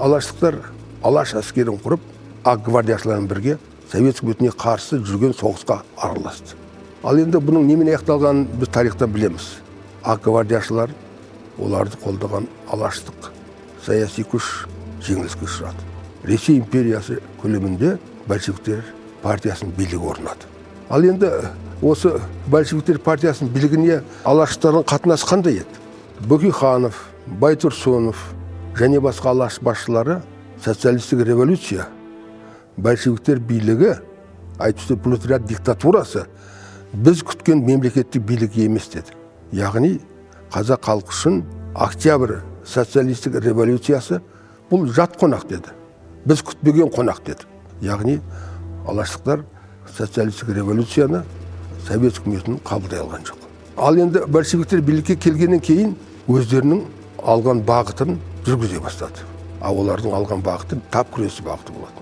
Алаштықтар Алаш әскерін құрып, ақ гвардияшылармен бірге Совет үкіметіне қарсы жүрген соғысқа араласты. Ал енді бұның немен аяқталғанын біз тарихтан білеміз. Ақ гвардияшылар, оларды қолдаған алаштық саяси күш жеңіліске ұшырады. Ресей империясы көлемінде большевиктер партиясының билігі орнады. Ал енді осы большевиктер партиясының билігіне алаштардың қатынасы қандай еді? Бөкейханов, Байтұрсынов және басқа алаш басшылары социалистік революция, большевиктер билігі, әйтпесе пролетариат диктатурасы біз күткен мемлекеттік билік емес деді. Яғни қазақ халқы үшін Октябрь социалистік революциясы бұл жат қонақ деді, біз күтпеген қонақ деді. Яғни алаштықтар социалистік революцияны, Совет үкіметін қабылдай алған жоқ. Ал енді большевиктер билікке келгеннен кейін өздерінің алған бағытын жүргізе бастады. Ал олардың алған бағыты тап күресі бағыты болатын.